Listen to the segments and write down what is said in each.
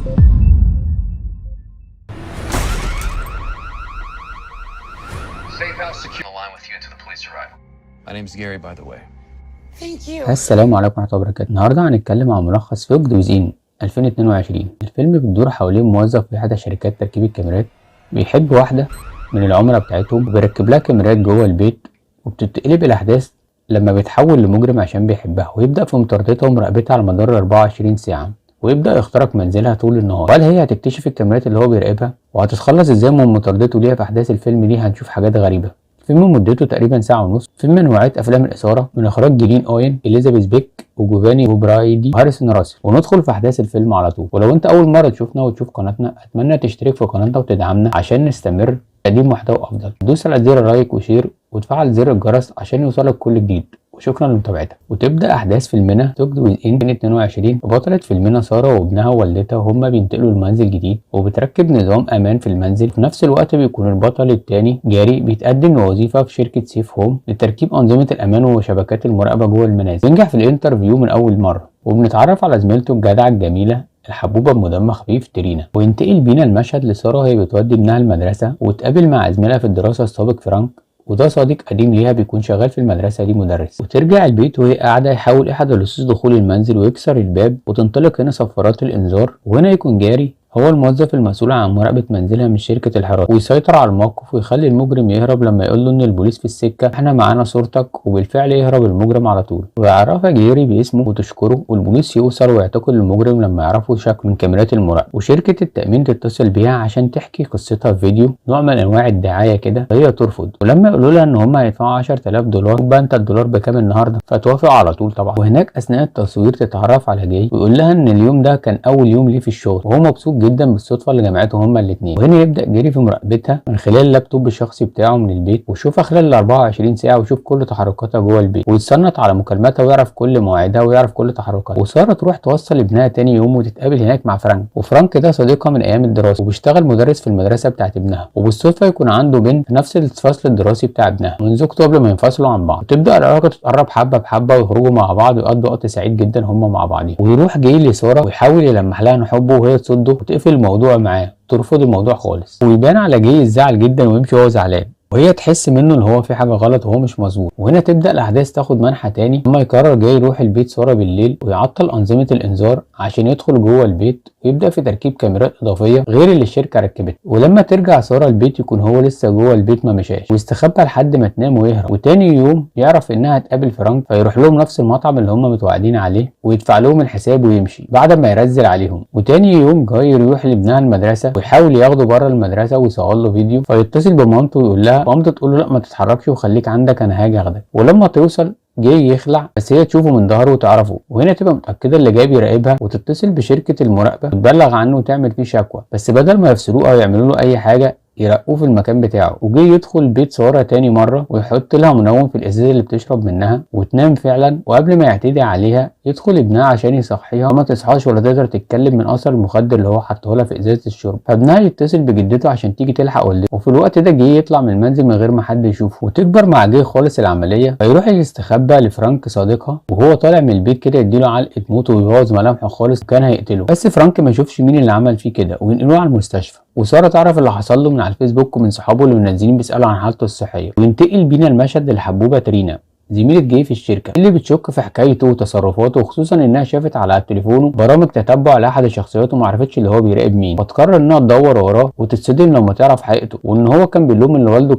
Safe house secure. The line with you until the police arrive. My name's Gary, by the way. Thank you. السلام عليكم ورحمة الله وبركاته. النهاردة هنتكلم عن ملخص Fogged Within 2022. الفيلم بتدور حوالين موظف في إحدى شركات تركيب الكاميرات، بيحب واحدة من العملاء بتاعتهم وبيركب لها كاميرات جوه البيت، وبتتقلب الأحداث لما بيتحول لمجرم عشان بيحبها، ويبدأ في مطاردتها ومراقبتها على مدار 24 ساعة، ويبدأ يخترق منزلها طول النهار. وهل هي هتكتشف الكاميرات اللي هو بيراقبها؟ وهتتخلص ازاي من مطاردته ليها؟ في أحداث الفيلم دي هنشوف حاجات غريبة. فيلم مدته تقريبا ساعة ونص. فيلم من نوعية أفلام الإثارة، من إخراج جيلين أوين، إليزابيث بيك، وجوفاني وبرايدي، وهاريسون راسل. وندخل في أحداث الفيلم على طول. ولو أنت أول مرة تشوفنا وتشوف قناتنا، أتمنى تشترك في قناتنا وتدعمنا عشان نستمر تقديم محتوى أفضل. دوس على زر like و share وتفعل زر الجرس عشان يوصلك كل جديد، وشكرا لمتابعتك. وتبدا احداث فيلمنا Fogged Within 2022. بطلة فيلمنا ساره وابنها ووالدتها وهما بينتقلوا لمنزل جديد، وبتركب نظام امان في المنزل. في نفس الوقت بيكون البطل الثاني جاري بيتقدم لوظيفة في شركة Safe Home لتركيب انظمة الامان وشبكات المراقبة جوه المنازل، وينجح في ال interview من اول مرة. وبنتعرف على زميلته الجدعه الجميلة الحبوبة بمدم خفيف ترينا. وينتقل بينا المشهد لسارة وهي بتودي ابنها المدرسة، وتقابل مع زميلها في الدراسة السابق فرانك، وده صديق قديم ليها بيكون شغال في المدرسة دي مدرس. وترجع البيت وهي قاعدة، يحاول أحد اللصوص دخول المنزل ويكسر الباب، وتنطلق هنا صفارات الإنذار. وهنا يكون جاري هو الموظف المسؤول عن مراقبة منزلها من شركة الحراسة، ويسيطر على الموقف ويخلي المجرم يهرب لما يقول له إن البوليس في السكة، احنا معانا صورتك. وبالفعل يهرب المجرم على طول، ويعرفها جيري باسمه وتشكره. والبوليس يوصل ويعتقل المجرم لما يعرفوا شكله من كاميرات المراقبة. وشركة التأمين تتصل بيها عشان تحكي قصتها في فيديو، نوع من أنواع الدعاية كده، فهي ترفض. ولما يقولوا لها إن هم هيدفعوا 10000 دولار، بقى أنت الدولار بكام النهارده؟ فتوافق على طول طبعا. وهناك أثناء التصوير تتعرف على جاي، ويقول لها إن اليوم ده كان أول يوم ليه في الشغل، وهو مبسوط جدا بالصدفة اللي جمعتهم هما الاثنين. وهنا يبدا جيري في مراقبتها من خلال اللابتوب الشخصي بتاعه من البيت، ويشوفها خلال ال 24 ساعة، ويشوف كل تحركاتها جوه البيت، ويتصنت على مكالماتها ويعرف كل مواعيدها ويعرف كل تحركاتها. وسارة تروح توصل ابنها تاني يوم وتتقابل هناك مع فرانك. وفرانك ده صديقها من ايام الدراسة، وبيشتغل مدرس في المدرسة بتاعت ابنها، وبالصدفه يكون عنده بنت في نفس الفصل الدراسي بتاع ابنها من زوجته قبل ما ينفصلوا عن بعض. وتبدا العلاقة تتقرب حبه بحبه، ويخرجوا مع بعض ويقضوا وقت سعيد جدا هما مع بعضهم. ويروح جاي لساره ويحاول يلمح لها عن حبه، وهي تصده وتقفل الموضوع معاه، ترفض الموضوع خالص. ويبان على جاي الزعل جدا ويمشي وهو زعلان، وهي تحس منه ان هو في حاجة غلط وهو مش مظبوط. وهنا تبدا الاحداث تاخد منحى تاني، لما يقرر جاي يروح البيت ساره بالليل ويعطل انظمة الانذار عشان يدخل جوه البيت، ويبدا في تركيب كاميرات اضافية غير اللي الشركة ركبتها. ولما ترجع ساره البيت يكون هو لسه جوه البيت ما مشاش، ويستخبى لحد ما تنام ويهرب. وتاني يوم يعرف انها هتقابل فرانك، فيروح لهم نفس المطعم اللي هم متوعدين عليه، ويدفع لهم الحساب ويمشي بعد ما يرزل عليهم. وتاني يوم جاي يروح لابنها المدرسة ويحاول ياخده بره المدرسة ويصور له فيديو، فيتصل بمامته ويقول لها، مامته تقول له لا ما تتحركش وخليك عندك انا هاجي اخدك. ولما توصل جاي يخلع، بس هي تشوفه من ظهره وتعرفه، وهنا تبقى متاكدة اللي جاي بيراقبها، وتتصل بشركه المراقبة وتبلغ عنه وتعمل فيه شكوى. بس بدل ما يفصلوه او يعملوا له اي حاجة يرقوه في المكان بتاعه. وجي يدخل بيت ساره تاني مرة ويحط لها منوم في الازازه اللي بتشرب منها، وتنام فعلا. وقبل ما يعتدي عليها يدخل ابنها عشان يصحيها، وما تصحاش ولا تقدر تتكلم من اثر المخدر اللي هو حطه لها في ازازة الشرب. فابنها يتصل بجدته عشان تيجي تلحق والدته. وفي الوقت ده جه يطلع من المنزل من غير ما حد يشوفه، وتكبر مع جه خالص العملية، فيروح يستخبى لفرانك صديقها، وهو طالع من البيت كده يديله علقه موت ويبوظ ملامحه خالص، وكان هيقتله، بس فرانك ما يشوفش مين اللي عمل فيه كده، وينقلوه على المستشفى. وسارة تعرف اللي حصل له من على الفيسبوك ومن صحابه اللي منزلين بيسالوا عن حالته الصحية. وينتقل بينا المشهد للحبوبه ترينا، زميلة جاي في الشركة، اللي بتشك في حكايته وتصرفاته، وخصوصا انها شافت على تليفونه برامج تتبع لاحد الشخصيات وما عرفتش اللي هو بيراقب مين. فتقرر انها تدور وراه، وتتصدم لما تعرف حقيقته، وان هو كان بيلوم ان والده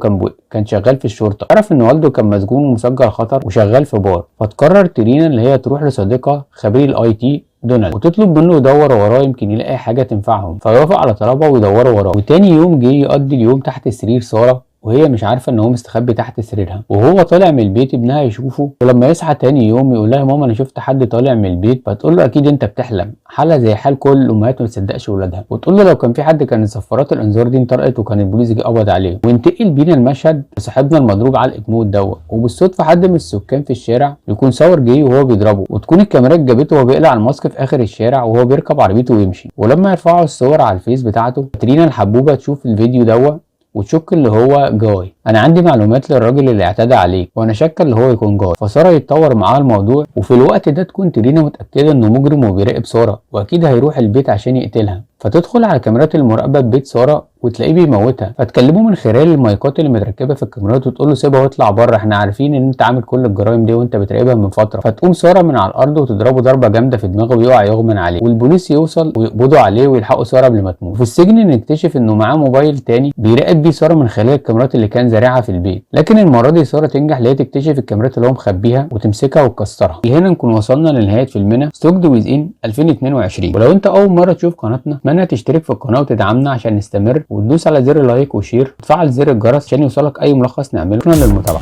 كان شغال في الشرطة. عرف ان والده كان مسجون ومسجل خطر وشغال في بار. فتقرر ترينا اللي هي تروح لصديقها خبير ال IT دونالد، وتطلب منه يدور وراه يمكن يلاقي حاجة تنفعهم، فيوافق على طلبها ويدوروا وراه. وتاني يوم جه يقضي اليوم تحت سرير ساره، وهي مش عارفه ان هو مستخبي تحت سريرها. وهو طالع من البيت ابنها يشوفه، ولما يصحى تاني يوم يقول لها يا ماما انا شفت حد طالع من البيت، فتقول له اكيد انت بتحلم، حالها زي حال كل الامهات ما تصدقش ولادها. وتقول له لو كان في حد كان صفارات الانذار دي انطلقت وكان البوليس جه قبض عليه. وينتقل بينا المشهد لصاحبنا المضروب علقه موت دوت، وبالصدفه حد من السكان في الشارع يكون صور جاي وهو بيضربه، وتكون الكاميرات جابته وهو بيقلع ال mask في اخر الشارع وهو بيركب عربيته ويمشي. ولما يرفعوا الصور على الفيس بتاعته، ترينا الحبوبه تشوف الفيديو دوت وتشك اللي هو جاي. انا عندي معلومات للراجل اللي اعتدى عليك وانا شاكه اللي هو يكون جاي. فساره يتطور معاه الموضوع، وفي الوقت ده تكون ترينا متاكدة انه مجرم وبيراقب ساره، واكيد هيروح البيت عشان يقتلها. فتدخل على كاميرات المراقبة ببيت ساره وتلاقيه بيموتها، فتكلمه من خلال المايكات اللي متركبه في الكاميرات وتقول له سيبها واطلع بره، احنا عارفين ان انت عامل كل الجرائم دي وانت بتراقبها من فترة. فتقوم ساره من على الارض وتضربه ضربه جامدة في دماغه ويقع يغمى عليه، والبوليس يوصل ويقبضوا عليه ويلحقوا ساره قبل ما تموت. في السجن نكتشف انه معاه موبايل تاني بيراقب بيه ساره من خلال الكاميرات اللي كان زارعها في البيت، لكن المرة دي ساره تنجح لهي تكتشف الكاميرات اللي هو مخبيها وتمسكها وتكسرها. هنا نكون وصلنا لنهاية فيلمنا Stalked Within 2022. ولو انت اول مرة تشوف قناتنا اتمنى تشترك في القناة وتدعمنا عشان نستمر، وتدوس على زر like و share وتفعل زر الجرس عشان يوصلك اي ملخص نعمله. شكرا للمتابعة.